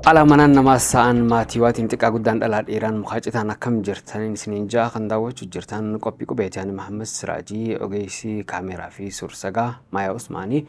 Ala manaan namaa sa'aan maatii waatiin xiqqaa guddaan dhalaa dhiiraan mukaa citaan akkam jirtaniin isiniin ja'a kan daawwachuu jirtan qophii qubeeti ani Mahammad Siraajii ogeessi kaameeraa fi suursagaa Maayaa Usmaanii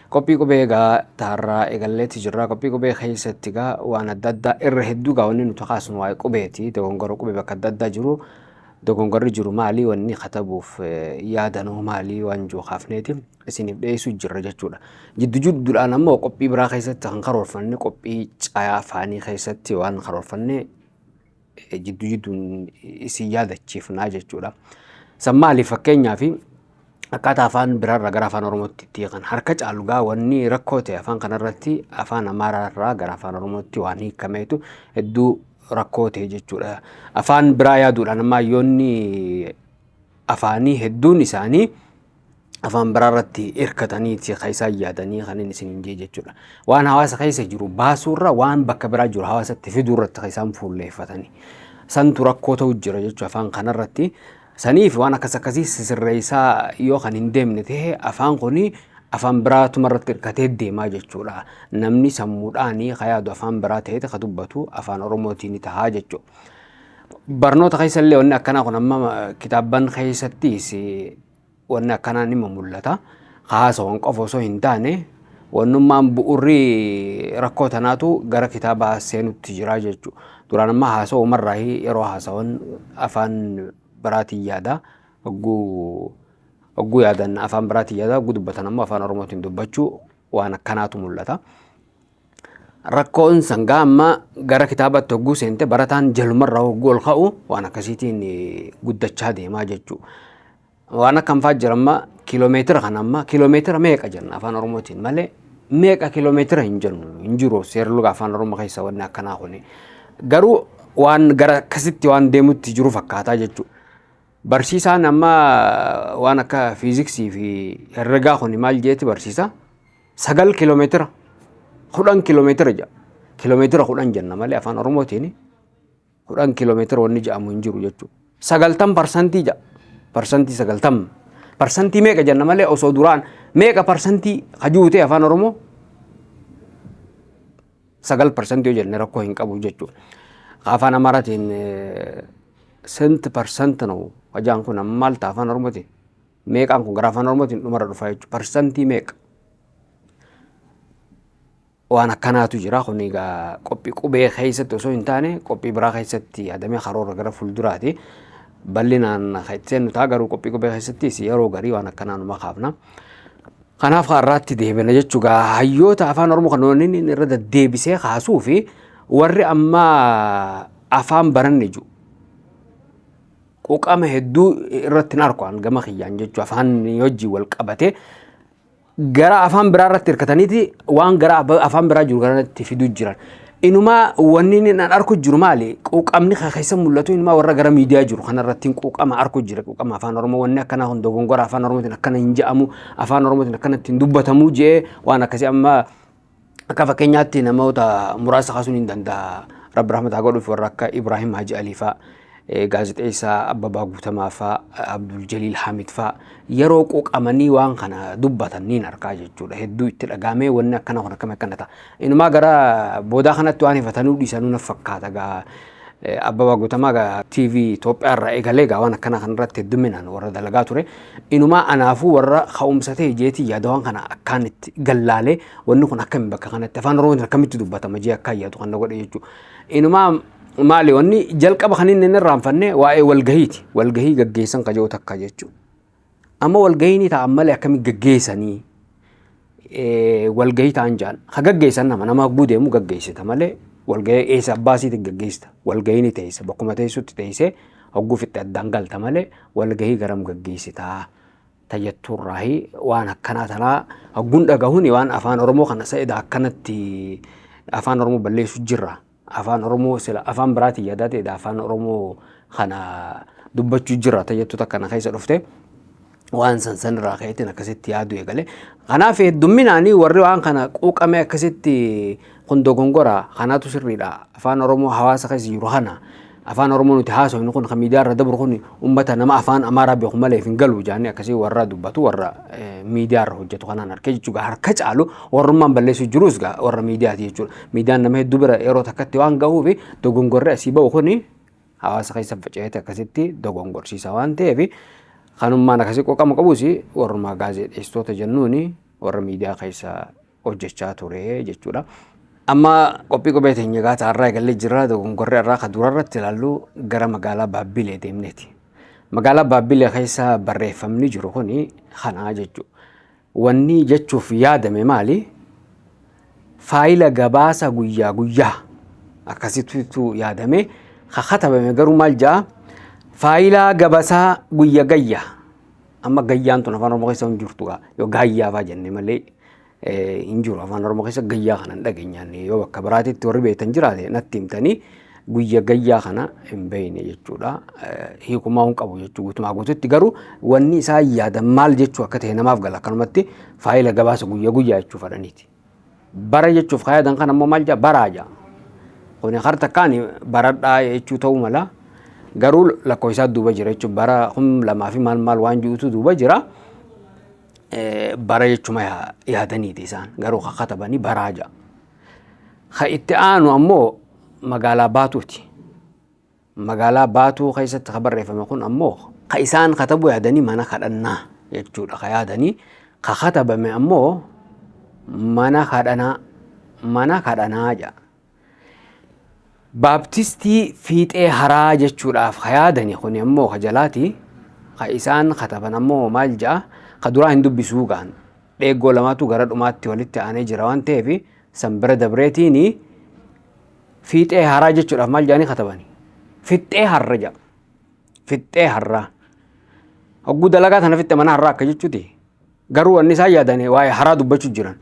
qophii qubee egaa taarraa eegalleetti jirra. Qophii qubee keessatti egaa waan adda addaa irra hedduu egaa wanni nuti kaasnu waa'ee qubeeti. Dogongora qubee bakka adda addaa jiru dogongorri jiru maali, wanni katabuuf yaadanoo maali waan jiru kaafneeti isiniif dhiyeessuu jirra jechuudha. Jiddu jidduudhaan ammoo qophii biraa keessatti kan karoorfanne qophii caayaa afaanii keessatti waan karoorfanne jiddu jidduun isin yaadachiifnaa jechuudha. San maali? Fakkeenyaaf, akkaataa afaan biraarraa gara afaan Oromootti itti hiikan harka caalu gaa wanni rakkoo ta'e afaan kanarratti afaan Amaaraarraa gara afaan Oromootti waan hiikameetu hedduu rakkoo ta'e jechuudha. Afaan biraa yaaduudhaan amma hayyoonni afaanii hedduun isaanii afaan biraa irratti hirkataniiti kan isaan yaadanii kan inni isin hin jee jechuudha. Waan hawaasa keessa jiru baasuurra waan bakka biraa jiru hawaasatti fiduu irratti kan isaan fuulleeffatanii. Santu rakkoo ta'u jira jechuudha afaan kanarratti. Saniif waan akkas akkasii sisirreessaa yoo kan hin deemne ta'e afaan kuni afaan biraatuma irratti hirkatee deemaa jechuudha. Namni sammuudhaan ka yaadu afaan biraa ta'eeti ka dubbatu afaan Oromootiin tahaa jechuudha. Barnoota keessa illee wanni akkanaa kun amma kitaabban keessattis wanni akkanaa ni mul'ata. Haasawan qofa osoo hin taane wannummaan bu'urri rakkoo tanaatu gara kitaabaa seenutti jira jechuudha. Duraan amma haasawumarraa yeroo haasawan afaan biraatiin yaada. Hogguu yaadan afaan biraatiin yaada, hogguu dubbatan ammoo afaan Oromootiin dubbachuu waan akkanaatu mul'ata. Rakkoon sangaa amma gara kitaabatti hogguu seente barataan jalumarraa hogguu ol ka'u waan akkasiitiin guddachaa deemaa jechuudha. Waan akkam fa'aa jira? Amma kiiloomeetira kana amma kiiloomeetira meeqa jenna afaan Oromootiin malee meeqa kiiloomeetira hin jennu, hin jiru seerluga afaan Oromoo keessa wanni akkanaa kuni. Garuu waan gara akkasitti waan deemutti jiru fakkaataa jechuudha. Barsiisaan amma waan akka fiiziksii fi herregaa kuni maal jeeti barsiisa? 9 kiiloomeetira, 10 kiiloomeetira jedha. Kiiloomeetira 10 jenna malee afaan Oromootiin 10 kiiloomeetira wanni jedhamu hin jiru jechuudha. 90% jedha. 90%. Parsantii meeqa jenna malee osoo duraan meeqa parsantii hajuu ta'e afaan Oromoo 9% yoo jenne rakkoo hin qabu jechuudha. Afaan Amaaraatiin ስንት percent ነው hajaan kun amma maal ta'a afaan Oromootiin? Meeqaan kun gara afaan Oromootiin dhumarra dhufa jechuudha. Parsantii meeqa? Waan akkanaatu jira. Kun egaa qophii qubee keessatti osoo hin taane qophii biraa keessatti yaadamee karoora gara fuulduraati. Bal'inaan kan itti seennu ta'a, garuu qophii qubee keessattis yeroo garii waan akkanaa numa kaafna. Kanaaf har'aatti deebina jechuudha. Hayyoota afaan Oromoo kan inni irra deddeebisee kaasuu fi warri amma afaan baranne jiru quuqama hedduu irratti hin arku an gama kiyyaan jechuudha. Afaan wajjin wal qabatee gara afaan biraa irratti hirkataniiti waan gara afaan biraa jiru garanatti fiduu jiran. Inumaa wanni inni an arku jiru maali? Quuqamni kan keessa mul'atu inumaa warra gara miidiyaa jiru kanarratti quuqama arku jira. Quuqama afaan Oromoo wanni akkanaa kun dogongora, afaan Oromootiin akkana hin je'amu, afaan Oromootiin akkanatti hin dubbatamu jee waan akkasii amma akka fakkeenyaatti namoota muraasa kaasuun hin danda'a. Rabbi rahmata haa godhuuf, warra akka Ibrahim Haji Alii fa'a, gaazexeessaa Abbabaa Guutamaa fa'a, Abdul Jaliil Hamid fa'a yeroo quuqamanii waan kana dubbatan niin argaa jechuudha. Hedduu itti dhagaamee wanni akkana kun akkam akkana ta'a. Inumaa gara boodaa kanatti waan hifatanuu dhiisanuu na fakkaata gaa. Abbabaa Guutamaa gaa TV Itoophiyaa irraa eegalee gaa waan akkana kanarratti hedduminaan warra dalagaa ture. Inumaa anaafuu warra ka'umsa ta'e jeetii yaada waan kana akkaan itti gallaalee wanni kun akkami bakka kanatti afaan Oromootiin akkamitti dubbatama jee akka yaadu kan na godhe jechuudha. Inumaa maali, wanni jalqaba kan inni hin irraanfanne waa'ee walgahiiti. Walgahii gaggeessan kajoo takka jechuudha. Amma walgahii ni ta'an malee akkamitti gaggeessanii walgahii ta'an jaan. Ha gaggeessan nama hagguu deemu gaggeessita malee walgahii eessa abbaa isiitiin gaggeessita. Walgahii ni teessa, bakkuma teessutti teessee hogguu fixxe addaan galta malee walgahii garam gaggeessitaa tayyattuurraahi waan akkanaa tanaa hogguun dhagahuun waan afaan Oromoo kana sa'ida akkanatti afaan Oromoo balleessu jirra. Afaan Oromoo sila afaan biraatiin yaadaa ta'edha, afaan Oromoo kana dubbachuu jirra tayyattu takka na keessa dhufte. Waan san sanirraa ka'eetiin akkasitti yaaduu eegale. Kanaaf heddumminaanii warri waan kana quuqamee akkasitti kun dogongora, kanaatu sirriidha, afaan Oromoo hawaasa keessa jiru kana Afaan Oromoo nuti haasofnu kun kan miidiyaa irra dabru kun uummata nama afaan Amaaraa beeku malee hin galu jaanii akkasii warra dubbatu, warra miidiyaa irra hojjetu kanaan harkee jechuudha. Harka caalu warrummaan balleessuu jirus gaa warra miidiyaati jechuudha. Miidiyaan nama hedduu bira yeroo takkatti waan gahuuf, dogongorri asii ba'u kuni hawaasa keessa faca'eeti akkasitti dogongorsiisa waan ta'eef, kanummaan akkasii qoqama qabus warrumaa gaazexeessitoota jennuuni warra miidiyaa keessa hojjechaa ture jechuudha. Amma qophii qubee teenya gaata har'aa eegallee jirra. Dogongorri har'aa kan dura irratti ilaallu gara magaalaa Baabbilee deemneeti. Magaalaa Baabbilee keessa barreeffamni jiru kuni kanaa jechuudha. Wanni jechuuf yaadame maali? Faayila gabaasa guyyaa guyyaa akkasittu yaadame katabame, garuu maal ja'a? Faayilaa gabasaa guyya gayya. Amma gayyaan tun afaan Oromoo keessa hin jirtu gaa, yoo gaayyaa faa jenne malee hin jiru. Afaan Oromoo keessa gayyaa kana hin dhageenyaan. Yoo bakka biraatitti warri beektan jiraate natti himtanii, guyya gayyaa kana hin beekne jechuudha. Hiikumaa hin qabu jechuu guutumaa guututti, garuu wanni isaan yaadan maal jechuu akka ta'e namaaf gala. Akkanumatti faayila gabaasa guyya guyyaa jechuu fadhaniiti. Bara jechuuf kan yaadan kan ammoo maal jaa? Baraa jaa. Kuni har takkaan baradhaa jechuu ta'uu mala. Garuu lakkoofsaa duuba jira jechuun bara 2000 fi maal maal waan jirutu duuba jira. Bara jechuma yaadaniiti isaan, garuu kan katabanii baraa jaa. Ka itti aanu ammoo magaalaa Baatuuti. Magaalaa Baatuu keessatti ka barreeffame kun ammoo ka isaan katabuu yaadanii mana kadhannaa jechuudha ka yaadanii, ka katabame ammoo mana kadhanaa, mana kadhanaa jedha. Baaptistii fiixee haraa jechuudhaaf ka yaadani kun ammoo ka jalaati. Ka isaan kataban ammoo maal jedha? Ka duraa hin dubbisuu gaan, dheeggoo lamaatu gara dhumaatti walitti aanee jira waan ta'eef san bira dabreetiini fiixee haraa jechuudhaaf maal jedhanii katabani? Fixxee harra jedha. Fixxee harraa. Hogguu dalagaa tana fixxe mana harraa akka jechuuti. Garuu wanni isaan yaadan waa'ee haraa dubbachuu jiran.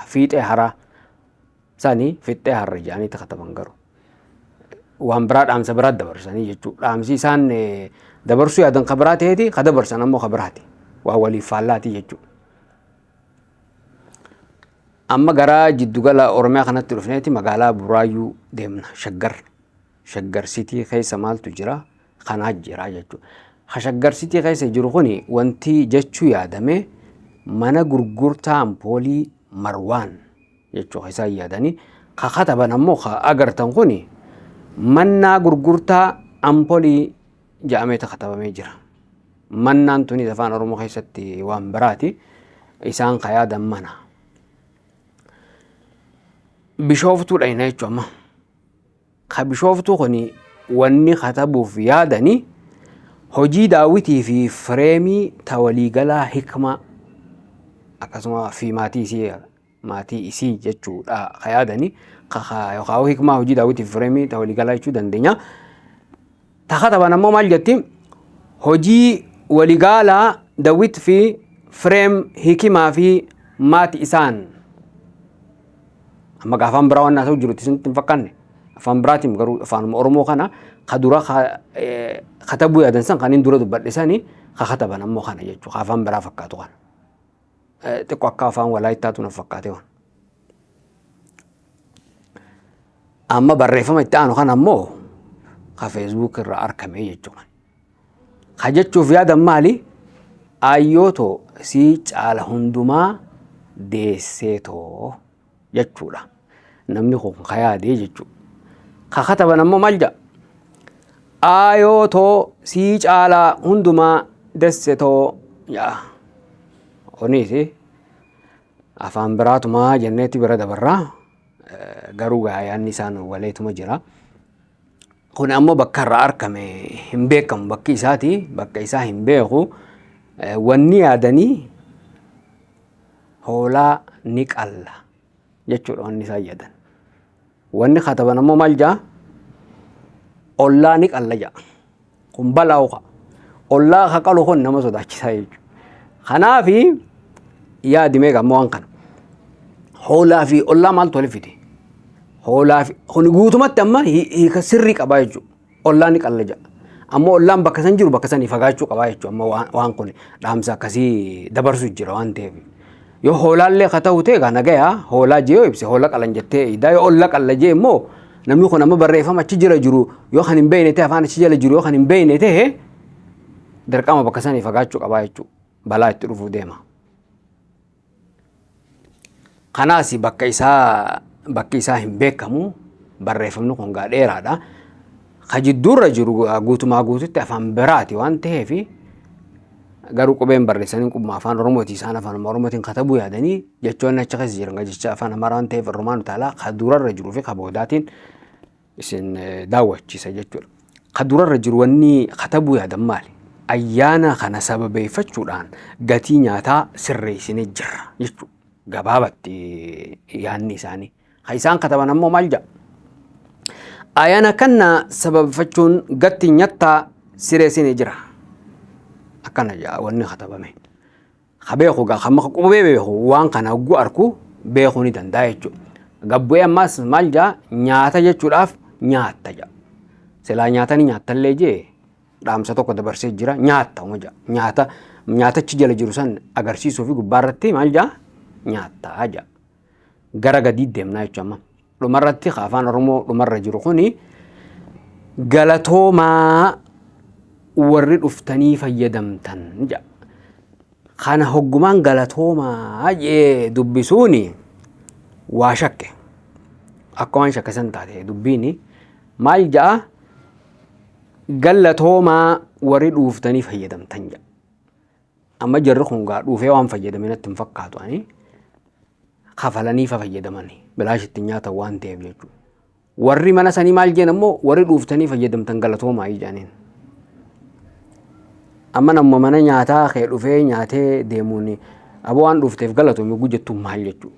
Fiixee haraa sani fixxee harra jedhaniitti kataban, garuu. Waan biraa dhaamsa biraa dabarsanii jechuudha. Dhaamsi isaan dabarsuu yaadan ka biraa ta'eeti, ka dabarsan ammoo ka biraati. Waa waliif faallaati jechuudha. Amma gara jiddugala Oromiyaa kanatti dhufneeti magaalaa Buraayyuu deemna. Shaggar. Shaggar City keessa maaltu jira? Kanaa jira jechuudha. Ha Shaggar City keessa jiru kuni wanti jechuu yaadame mana gurgurtaa ampoolii Marwaan jechuu isaan yaadanii. Ka kataban ammoo ka agartan kuni mannaa gurgurtaa ampoolii jedhameeti katabamee jira. Mannaan tunis afaan Oromoo keessatti waan biraati. Isaan ka yaadan mana. Bishooftuu dhayna jechuun amma. Ka Bishooftuu kuni wanni katabuuf yaadani hojii daawwitii fi fireemii ta waliigalaa hikmaa akkasuma fi maatii isii jechuudha ka yaadani, yookaan hikmaa hojii daawwitii fi fireemii ta waliigalaa jechuu dandeenya. Ta kataban ammoo maal jetti? Hojii waliigalaa daawwit fi fireem hikimaa fi maati isaan. Amma afaan biraa waan haasa'u jirutti isinitti hin fakkaanne. Afaan biraatiin, garuu afaanuma Oromoo kana ka dura katabuu yaadan san kan inni dura dubbadhe sani, ka kataban ammoo kana jechuudha. Afaan biraa fakkaatu kana. Xiqqoo akka afaan Walaayittaatu na fakkaate waan. Amma barreeffama itti aanu kana ammoo ka Facebook irraa argame jechuudha. Ka jechuuf yaadan maali? Ayyootoo sii caala hundumaa deesseetoo jechuudha. Namni kun ka yaadee jechuudha. Ka kataban ammoo maal jedha? Ayootoo sii caalaa hundumaa dessetoo jedha. Kunis afaan biraatumaa jenneetti bira dabarraa. Garuu yaadni isaan waleetuma jira. Kun ammoo bakka irraa argame hin beekamu, bakki isaati bakka isaa hin beeku. Wanni yaadanii hoolaa ni qalla jechuudha wanni isaan yaadan. Wanni kataban ammoo maal jedha? Ollaa ni qalla jedha. Kun balaa uka. Ollaa ka qalu kun nama sodaachisaa jechuudha. Kanaafi yaadi meeqa ammoo waan kana. Hoolaa fi ollaa maaltu walitti fide? Hoolaa fi kun guutumatti amma hiika sirrii qabaa jechuudha. Ollaa ni qalla jedha. Ammoo ollaan bakka san jiru bakka sanii fagaachuu qabaa jechuudha. Amma waan kun dhaamsa akkasii dabarsu jira waan ta'eef. Yoo hoolaallee ka ta'u ta'e gaa nagayaa hoolaa jee yoo ibse, hoola qalan jettee eeydaa. Yoo olla qalla jee immoo Namni kun amma barreeffama achi jira jiru yoo kan hin beekne ta'e, afaan achi jala jiru yoo kan hin beekne ta'e, dirqama bakka sanii fagaachuu qabaa jechuudha. Balaa itti dhufuu deema. Kanaas bakki isaa hin beekamu, barreeffamni kun gaa dheeraadha. Ka jidduurra jiru guutumaa guututti afaan biraati waan ta'eef, garuu qubeen barreessanii qubuma afaan Oromooti, isaan afaan Oromootiin katabuu yaadanii, jechoonni achi keessa jiran jecha afaan Amaaraa waan ta'eef, irrumaan utaalaa ka durarra jiruu fi ka boodaatiin isin daawwachiisa jechuudha. Ka durarra jiru wanni katabuu yaadan maali? Ayyaana kana sababeeffachuudhaan gatii nyaataa sirreessinee jirra jechuudha. Gabaabatti yaadni isaanii. Ka isaan kataban ammoo maal jedha? Ayyaana kana sababeeffachuun gatii nyaataa sirreessinee jira. Akkana jedha wanni katabame. Ka beeku gaa, kan qubee beeku, waan kana hogguu arku beekuu ni danda'a jechuudha. Gabbu'ee ammaas maal jedha? Nyaata jechuudhaaf nyaatta jedha. Silaa nyaatanii nyaattallee jee dhaamsa tokko dabarsee jira, nyaatta uma jedha. Nyaata nyaatachi jala jiru san agarsiisuu fi gubbaarratti maal jedha? Nyaattaa jedha. Gara gadii deemnaa jechuudha amma. Dhumarratti afaan Oromoo dhumarra jiru kuni galatoomaa warri dhuftanii fayyadamtan jedha. Kana hoggumaan galatoomaa jee dubbisuuni waa shakke. Akka waan shakke san taate dubbiini maal ja'a? Galatoomaa warri dhuuftanii fayyadamtan jedha. Amma jarri kun gaa dhuufee waan fayyadame natti hin fakkaatu, ani kafalanii fa fayyadamani bilaash ittiin nyaatan waan ta'eef jechuudha. Warri mana sanii maal jeen ammoo? Warri dhuuftanii fayyadamtan galatoomaa jedhaniin. Amma namuma mana nyaataa kee dhufee nyaatee deemuun aboo waan dhuufteef galatoomi yogguu jettuun maal jechuudha?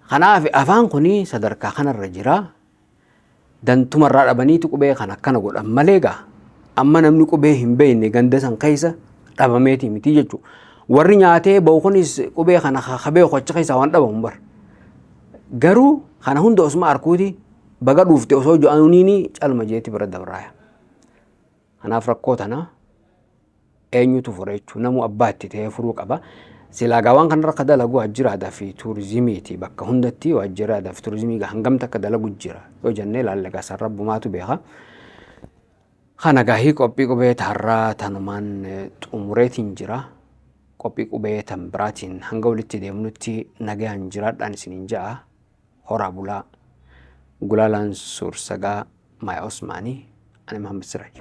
Kanaaf afaan kuni sadarkaa kanarra jira. Dantumarraa dhabaniitu qubee kan akkana godhan malee, gaa amma namni qubee hin beekne ganda san keessa dhabameeti miti jechuudha. Warri nyaatee bahu kunis qubee kana ka beeku achi keessaa waan dhabamu bara. Garuu kana hunda osuma arkuuti baga dhuufte osoo jo'aniini calma jeeti bira dabraaya. Kanaaf rakkoo tana eenyutu fura jechuun, namu abbaa itti ta'ee furuu qaba. Silaa gaa waan kanarra akka dalagu waajjira aadaa fi tuurizimiiti. Bakka hundatti waajjira aadaa fi tuurizimii hangam takka dalagu jira yoo jennee ilaalle, gaa san rabbumaatu beeka. Kana gaahii qophii qubee taarraa tanumaan xumureetiin jira. Qophii qubee tan biraatiin hanga walitti deemnutti nagayaan jiraadhaan isiniin ja'a. Horaa bulaa. Gulaalaan Suursagaa Maayaa Usmaanii. Ani Mahammad Siraaj.